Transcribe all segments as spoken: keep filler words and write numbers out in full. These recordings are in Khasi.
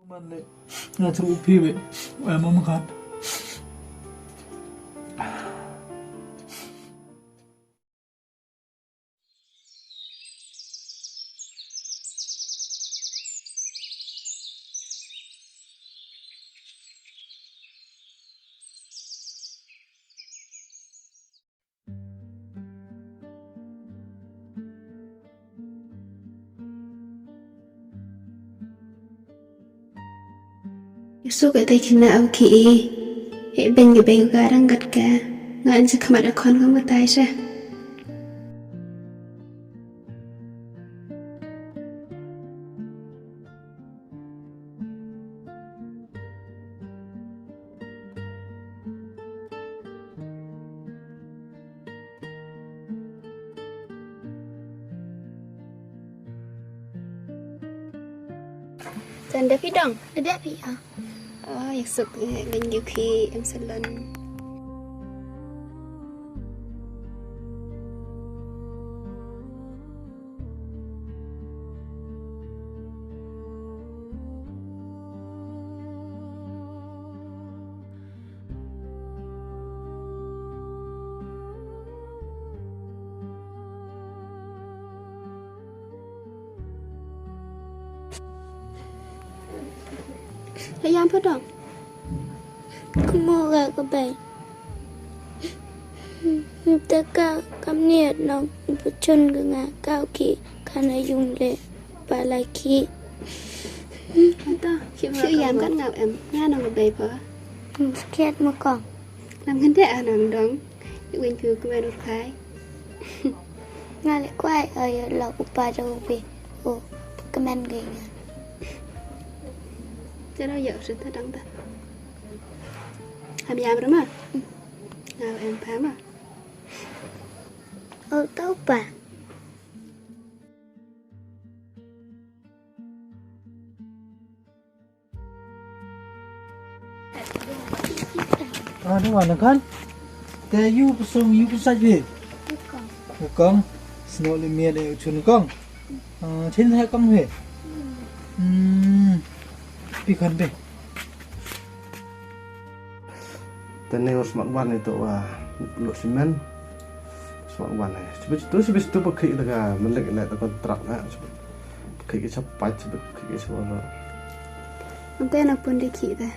Man le, nga thru phi be, em, ma khan. Ïa suk ïa te khynnah u khih i. Heh beiñ ka bei ka rang kat ka. Nga an sa khmat ïa khon kam ka tai sa. Tang da phi dong? Da phi ah. Oh, ïa suk eh, ngan ïa phi em salon. Ïa phi dong. Kumno ka ka bei. Te ka kam niat nong pachun ka nga ka u khih kan ïa yung le pa la khih. Ata, shu ïam kan ngap em. Nga nong ka bei pa. Sket ma kong. Lam kan de anang dong. Win ku kmen ur khai. Nga le kwai oi lo u pa jong u pi. U kmen ge nga. Te lo yo shu ta dang ta. Ham ïam rama. Nga em pa ma. O tau pa. Ah, dua na kan. Te yu pesum yu pesat be. Kong. Kong. Snow le mia le chun kong. Ah, chin hai kong he. Hmm. Pi kan be. Te ne ur smak ban ito wa luk simen. Smak ban he. Sibit tu sibit tu pakai daga melek le ta kontrak na. Pakai ke chapat sibit pakai ke suara. Ante na pun dikit deh.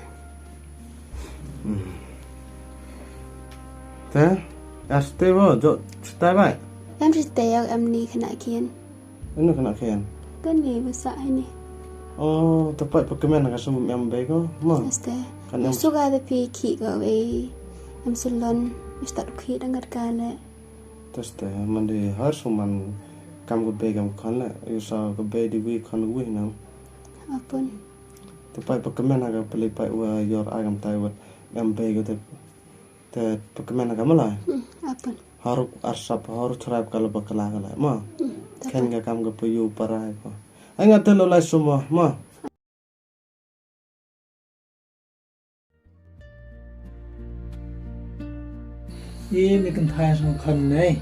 Hmm. Te, aste wo, jo, stai bai. Em stai yang em ni kena kian. Anu kena kian. Kan ni besar ini. Oh, tepat pekemen ka sum em bai ko. Ma. Aste. Kan em. Suka de pi ki ko e. Em salon, start ki dangat kale. Teste, mandi har suman kam ka bei kam khan le, yu sa ka bei di wi khan wi nam. Apun. Te pai pa kmen ha ka peli pai wa yor a kam tai wat em bei ko te, te pa kmen ha ka malai. Hmm, apun. Haruk arsap, haruk thrap ka la ba kala kala, ma. Hmm, ken ka kam ka payu parai ko. Ai nga te lo lai suma, ma. Ïa me kynthai sngewkhan ne.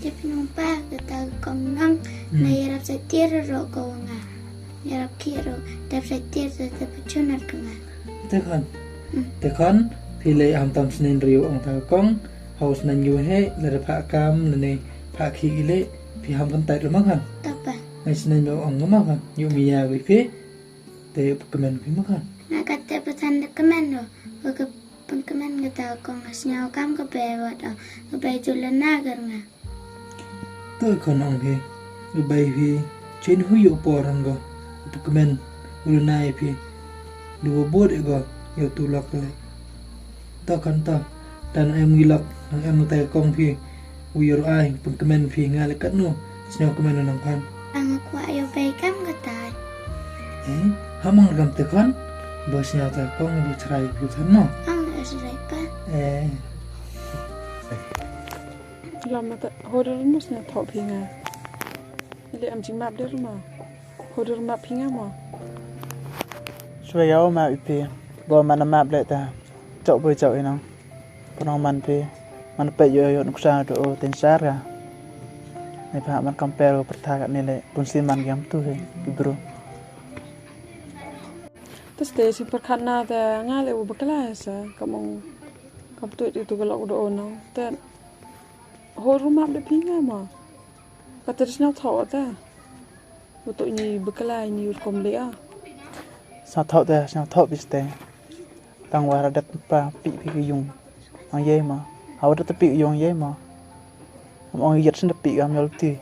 Te pynban pa kata ka kong nang. Hmm. Na ïarap sa tiar ro ko nga. Ïarap ki ro dap sa tiar sa te pachun ar ka nga. Te khan. Hmm. Te khan phi leh ham tam snen riew ong ta ka kong. Haus nan yu he lada phah kam lane phah ki ile phi ham kyntait lo ma khan. Tapa. Ngai snen lo ong ma khan. Yu mi ya wi phi. Te pynkemen phi ma khan. Nga kat te pynsan da kmen ro. Wa ka pynkemen kata ka kong nga sñiaw kam ka bei wat o. Ka bei ju la na gar nga. To i khan ong phi. Ka bei phi. Chin hu yu por han go. Pynkemen. U la na i phi. Lu wa bud i go. Yow tu lok le. To khan to. Tan em ngi lok. Nang em tai kong phi. U yor ai, pynkemen phi nga le katno, sñiaw kmen nang phan. Ang kwah ïa bei kam katai. Eh, ha mang kam te khan, ba sñiaw ta kong ba chrai phi than no. Ang le chrai pa. Eh. Lam ma ta, hoder mus na thok phi nga. Le am jing map der ma. Hoder map phi nga ma. Shwe yau map i phi, ba man map le ta. Chok bui chok i nang. Pynong man phi, man peit ïoh ïoh nuksa tu o tin sar ka. Ni pha man compare ko pyrtha ka ni le pun si man giam tu hi ki bru. Te stay sing pyrkhat na te nga leh u bakla sa kam ong kam tu itu ka lok do ono. Te ho rumap de phi nga ma. Ka te sñiaw thaw te. U tu ni bakla ni ur kom le a. Sñiaw thaw te sñiaw thaw phi stay. Tang wa ra dep pa pi phi ka yung. Ang ye ma. Ha wa dep pi yung ye ma. Ang yet sin dep pi am yol ti.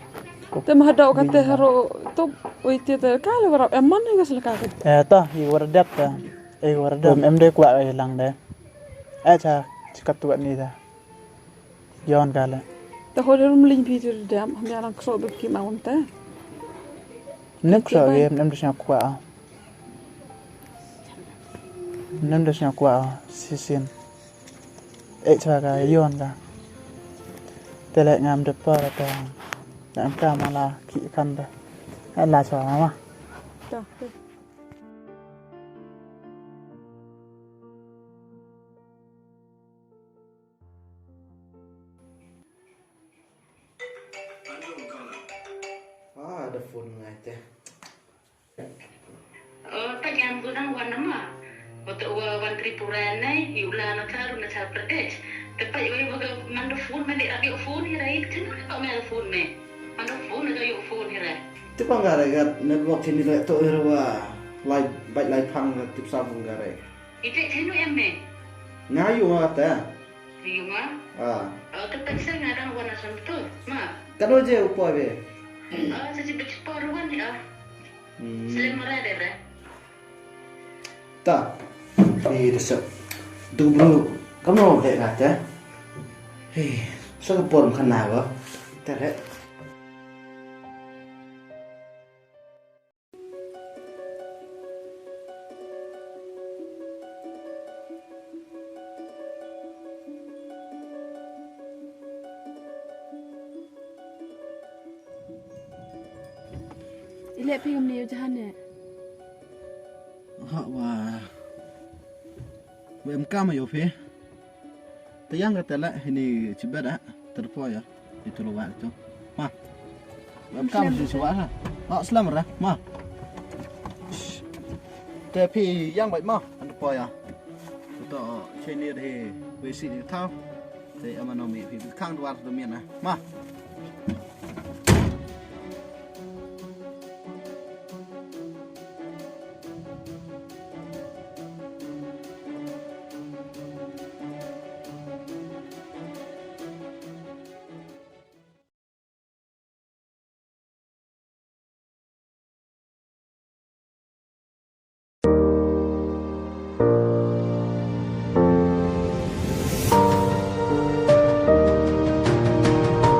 Te ma hadaw ka te haro tu. Ui ti te ka le warap em man ka sel ka. Eh ta i wara dep ta. I wara dep. Em de kwa i lang de. Eh cha chikat tu ni da. Yon ka le. Te ho de rum ling pi tu dep ham ya lang kro bep ki ma won te. Nem kro ye nem de sñiaw kwa. Nem da sñiaw kwah sisin. Eh chwa ka yon ka. Te leh ngam da pa ta. Ngam ka ma la ki kan da. Ai la chwa ma. Ah, da phone ngai te. Oh, ta ngam gu dang wan nama. Wata wa wan Tripura nai, yu la na tharu na thar Pradesh. Te pa yu wa ga mando phone me le rak yu phone hi rai, tin ka me phone me. Mando phone ga yu phone hi rai. Te pa nga rai ga network chini rai to yu wa lai bai lai phang ga tip sa bung ga rai. Ite chinu em me. Nga yu wa ta. Yu ma. Ah. Oh, te pa sa nga dang wan asam tu, ma. Ka do je u poi be. Oh, sa ji bit por wan ni ah. Hmm. Slim mara de re. Ta. Ni de sep. Du bru. Kam no de ka te. Hey, sa ka por kan na ba. Te re. I leh phi kumne ïa u Jahan ne? Ha wa. Wa em kam ïa u phi. Te ïang ka te leh hini chibet ah. Te poi ïa. Itu lo wa itu. Ma. Wa em kam si suwa ha. Ha slem ra. Ma. Te phi ïang bait ma. An poi ïa. To cheni de. Wa si ni thaw. Te ama no mi phi khang dwar de mian ah. Ma.